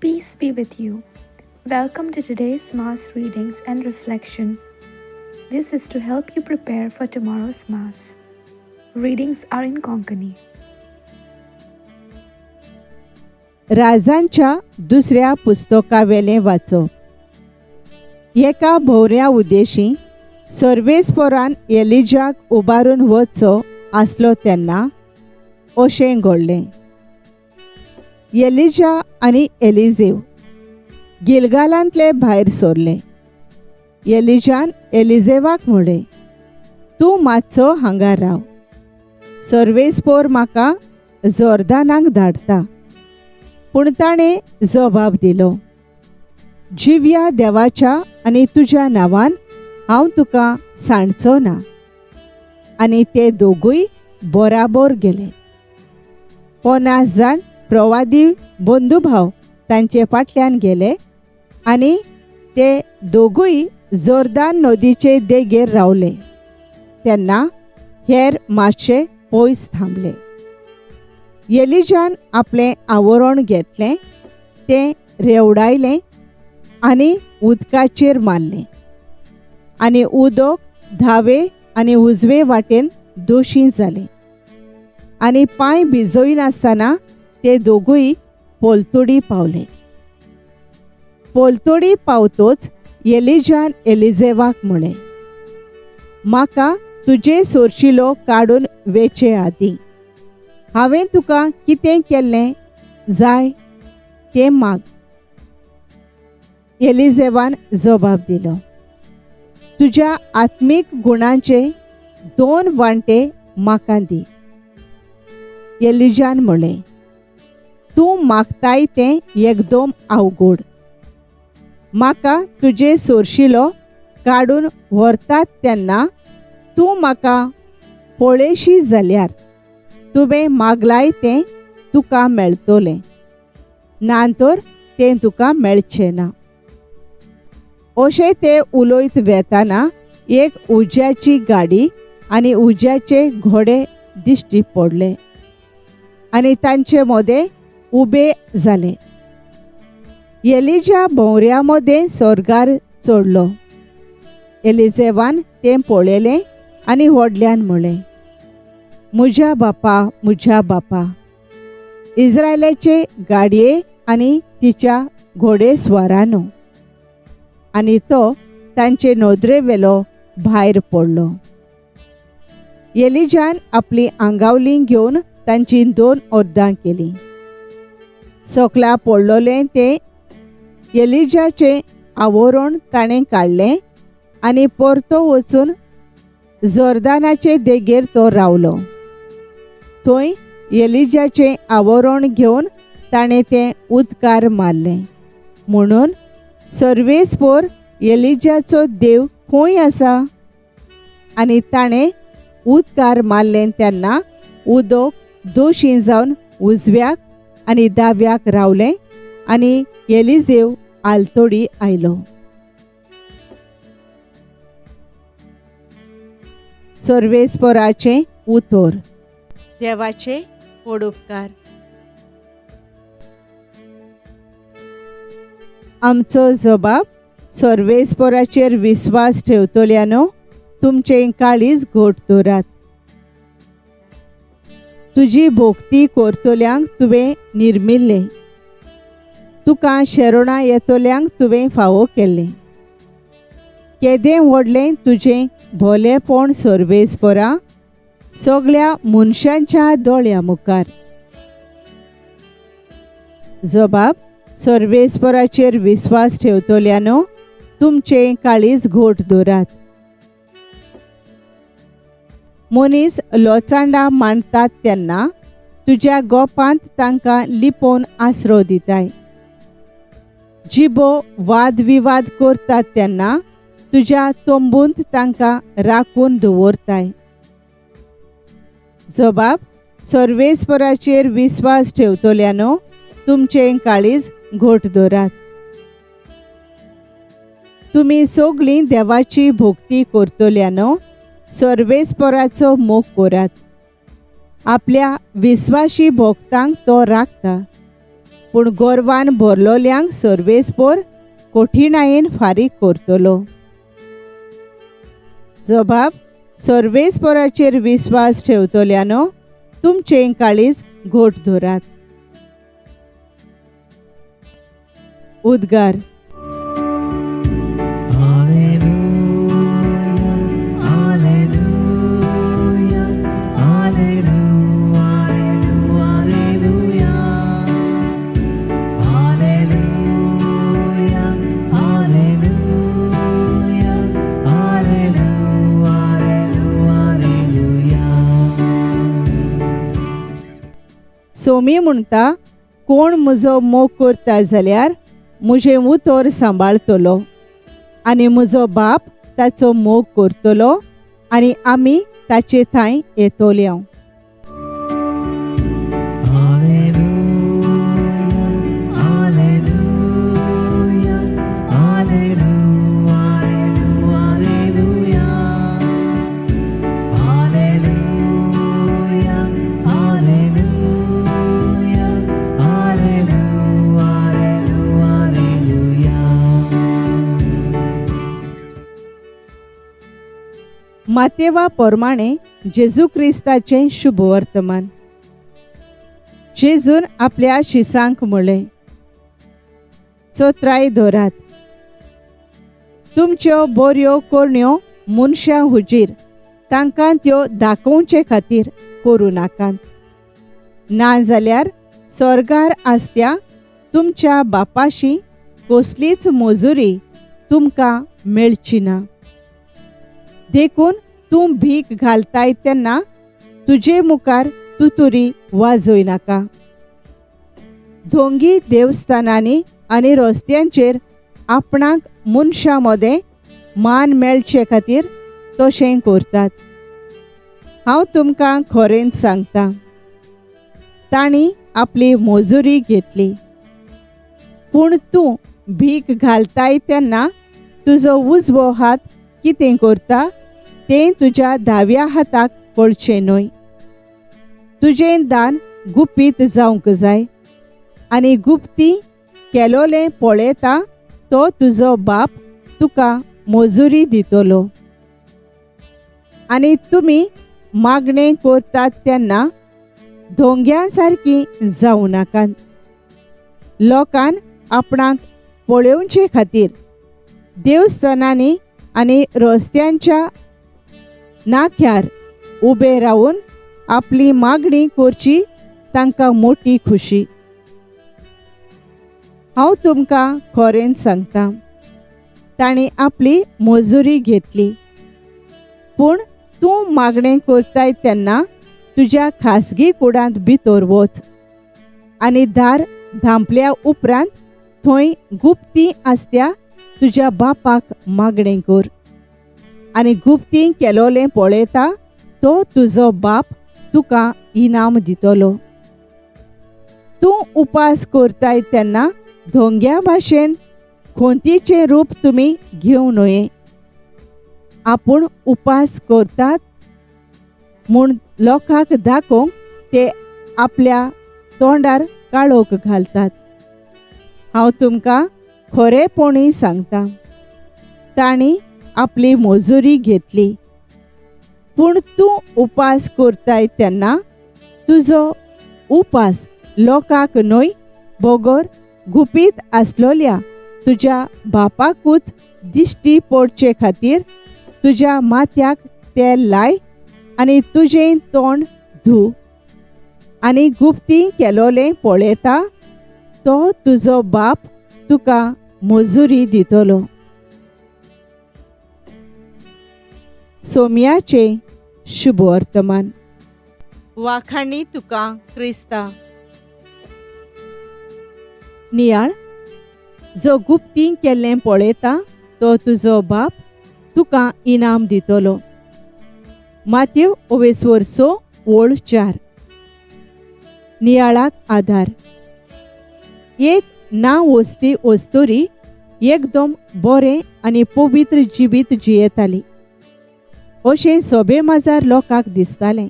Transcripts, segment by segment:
Peace be with you. Welcome to today's Mass readings and reflections. This is to help you prepare for tomorrow's Mass. Readings are in Konkani. राजांच्या दुसऱ्या पुस्तकावेलें वाचप. एका भोवऱ्या उदेशी सर्वेस्पोरान एलिजाक उबारून वचचो आसलो तेन्ना अशें घडलें. एलिजा आनी एलिजेव गिलगालांतले भायर सरले. एलिजान एलिजेवाक म्हळें, तूं मातसो हांगा राव, सर्वेस्पोर म्हाका जोर्दानाक धाडटा. पूण ताणें जबाब दिलो, जिव्या देवाच्या आनी तुज्या नांवान हांव तुका सांडचो ना. आनी ते दोगूय बराबर गेले. 50 जाण प्रवादी बंधुभाव तांचे फाटल्यान गेले आनी ते दोगूय जोर्दान नदीचे देगेर रावले. तेन्ना हेर मातशे पयस थांबले. एलिजान आपलें आवरण घेतलें, तें रेवडायलें आनी उदकाचेर मारलें आनी उदक धावे आनी उजवे वाटेन दोशी जालें आनी पांय भिजयनासतना ते दोगूय पोलतोडी पावले. पोलतोडी पावतोच एलिजान एलिजेवाक म्हळें, म्हाका तुजे सोरशिलो काडून वेचे आदीं हांवें तुका कितें केल्लें जाय तें माग. एलिजेवान जबाब दिलो, तुज्या आत्मीक गुणांचे 2 वांटे म्हाका दी. एलिजान म्हळें, तूं मागताय तें एकदम अवघड. म्हाका तुजे सोरशिलो काडून व्हरतात तेन्ना तूं म्हाका पळयशी जाल्यार तुवें मागलाय तें तुका मेळटलें, ना तर तें तुका मेळचें ना. अशें ते उलयत वेताना एक उज्याची गाडी आनी उज्याचे घोडे दिश्टी पडले आनी तांचे मदें उबे जाले. एलिजा भोंवऱ्या मदें स्वर्गार चडलो. एलिजेवान तें पळयलें आनी व्हडल्यान म्हळें, म्हज्या बापा, म्हज्या बापा, इस्रायलाचे गाडये आनी तिच्या घोडेस्वारानो. आनी तो तांचे नदरे वेलो भायर पडलो. एलिजान आपली आंगावली घेवन तांची 2 अर्दां केलीं. सकला पडलोलें तें एलिजाचें आवरण ताणें काडलें आनी परतो वचून जोर्दानाचे देगेर तो रावलो. थंय एलिजाचें आवरण घेवन ताणें तें उदकार मारलें. म्हणून सर्वेस्पोर एलिजाचो देव खंय आसा? आनी ताणें उदकार मारलें तेन्ना उदक दोशी जावन उजव्याक आनी दाव्याक रावलें आनी एलिजेव आलतोडी आयलो. सर्वेस्पोराचें उतर. देवाचे व्हड उपकार. आमचो जबाब, सर्वेस्पोराचेर विस्वास ठेवतल्यानो तुमचें काळीज घट दवरात. तुजी भोक्ती करतल्यांक तुवें निर्मिल्लें, तुका शरणां येतल्यांक तुवें फावो केल्लें. केदें व्हडलें तुजें भोलेपण सर्वेस्पोरा, सगळ्या मनशांच्या दोळ्या मुखार. जबाब, सर्वेस्पोराचेर विस्वास ठेवतल्यानो तुमचें काळीज घट दवरात. मनीस लोचांडां मांडटात तेन्ना तुज्या गोपांत तांकां लिपोवन आसरो दिताय. जिबो वादविवाद करतात तेन्ना तुज्या तंबूंत तांकां राखून दवरताय. जबाब, सर्वेस्पोराचेर विस्वास ठेवतल्यानो तुमचें काळीज घट दवरात. तुमी सगळीं देवाची भक्ती करतल्यानो सर्वेस्पोराचो मोग करात. आपल्या विस्वाशी भक्तांक तो राखता, पूण गोरवान भरलोल्यांक सर्वेस्पोर कोठिणायेन फारीक करतलो. जबाब सर्वेस्पोराचेर विस्वास ठेवतल्यानो, तुमचें काळीज घट धरात. उद्गार. सोमी म्हणटा, कोण म्हजो मोग करता जाल्यार म्हजें उतर सांबाळतलो आनी म्हजो बाप ताचो मोग करतलो आनी आमी ताचे थंय येतले. मातेवा प्रमाणे जेजू क्रिस्ताचें शुभवर्तमान. जेजून आपल्या शिसांक म्हळें, चोत्राय धरात, तुमच्यो बऱ्यो करण्यो मनशां हुजीर तांकां त्यो दाखोवचे खातीर करूं नाकात, नाजाल्यार स्वर्गार आसत्या तुमच्या बापाशी कसलीच मजुरी तुमकां मेळची ना. देखून तूं भीक घालताय तेन्ना तुजे मुखार तुतुरी वाजय नाका. धोंगी देवस्थानांनी आनी रस्त्यांचेर आपणाक मनशां मदें मान मेळचे खातीर तशें करतात. हांव तुमकां खरेंच सांगता, तांणी आपली मजुरी घेतली. पूण तूं भीक घालताय तेन्ना तुजो उजवो हात कितें करता तें तुज्या दाव्या हाताक कळचें न्हय. तुजें दान गुपीत जावंक जाय आनी गुप्ती केलोलें पळयता तो तुजो बाप तुका मजुरी दितलो. आनी तुमी मागणें करतात तेन्ना धोंग्या सारकी जावं नाकात. लोकान आपणाक पळोवचे खातीर देवस्थानांनी आनी रस्त्यांच्या नाक्यार उबे रावन आपली मागणी करची तांकां मोटी खुशी. हांव तुमकां खरेंच सांगता, तांणी आपली मजुरी घेतली. पूण तूं मागणें करताय तेन्ना तुज्या खासगी कुडांत भितर वच आनी दार धांपल्या उपरांत थंय गुप्ती आसत्या तुज्या बापाक मागणें कर आनी गुप्ती केलोलें पळयता तो तुजो बाप तुका इनाम दितलो. तूं उपास करताय तेन्ना धोंग्या भाशेन खोंतीचें रूप तुमी घेवं न्हय. आपूण उपास करतात म्हूण लोकांक दाखोवंक ते आपल्या तोंडार काळोख घालतात. हांव तुमकां खरेपणी सांगता, तांणी आपली मजुरी घेतली. पूण तूं उपास करताय तेन्ना तुजो उपास लोकांक न्हय बगर गुपीत आसलोल्या तुज्या बापाकूच दिश्टी पडचे खातीर तुज्या माथ्याक तेल लाय आनी तुजें तोंड धू आनी गुप्ती केलोलें पळयता तो तुजो बाप तुका मजुरी दितलो. सोम्याचें शुभवर्तमान. वाखाणी तुका क्रिस्ता. नियाळ, जो गुप्ती केल्लें पळयता तो तुजो बाप तुका इनाम दितलो. मातेव ओवेसवर 6:4. नियाळाक आधार. एक ना वस्ती वस्तुरी एकदम बरें आनी पवित्र जिवीत जियेताली अशें सोबे माजार लोकांक दिसतालें.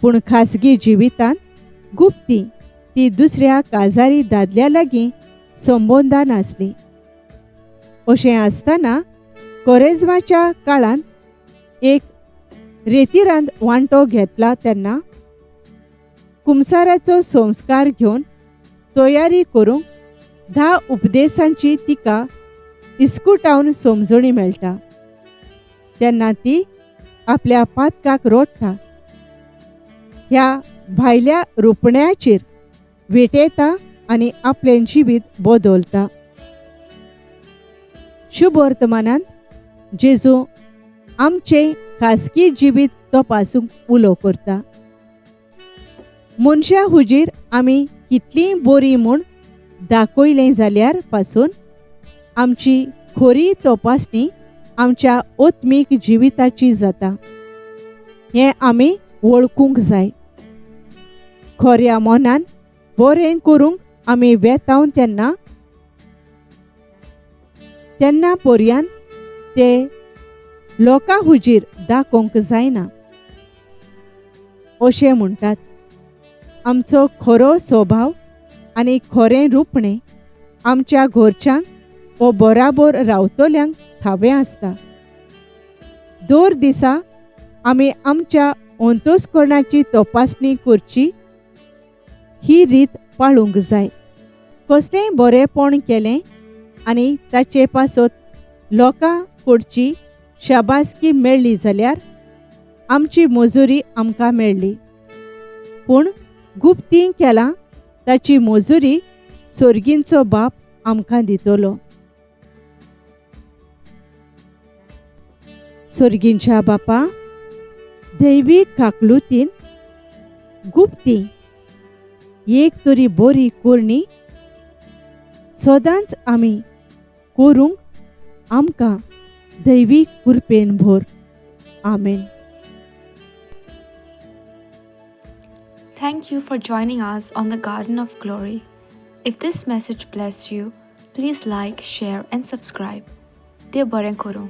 पूण खासगी जिवितांत गुप्ती ती दुसऱ्या काजारी दादल्या लागीं संबंदान आसली. अशें आसतना कोरेज्माच्या काळांत एक रेतिरांत वांटो घेतला तेन्ना कुमसाराचो संस्कार घेवन तयारी करूंक 10 उपदेशांची तिका इस्कुटावन समजणी मेळटा. तेन्ना ती आपल्या पातकाक रोडटा, ह्या भायल्या रुपण्याचेर विटेता आनी आपलें जिवीत बदलता. शुभ वर्तमानांत जेजू आमचें खासगी जिवीत तपासूंक उलो करता. मनशा हुजीर आमी कितलीं बरीं म्हूण दाखयलें जाल्यार पासून आमची खरी तपासणी आमच्या आत्मीक जिविताची जाता हें आमी वळखूंक जाय. खऱ्या मनान बरें करूंक आमी वेतावन तेन्ना तेन्ना पर्यान ते लोकां हुजीर दाखोवंक जायना अशें म्हणटात. आमचो खरो स्वभाव आनी खरें रुपणें आमच्या घरच्यांक वो बराबर रावतल्यांक ठावें आसता. दर दिसा आमी आमच्या अंतस्करणाची तपासणी करची ही रीत पाळूंक जाय. कसलेंय बरेंपण केलें आनी ताचे पासत लोकां कडची शाबासकी मेळ्ळी जाल्यार आमची मजुरी आमकां मेळ्ळी, पूण गुप्तीं केलां ताची मजुरी सोर्गींचो बाप आमकां दितलो. सोर्गींच्या बापा, दैवीक काकलुतीन गुप्ती एक तरी बरी करणी सदांच आमी करूंक आमकां दैवीक कृपेन भर. आमेन. Thank you for joining us on the Garden of Glory. If this message blessed you, please like, share, and subscribe. देव बरें करूं.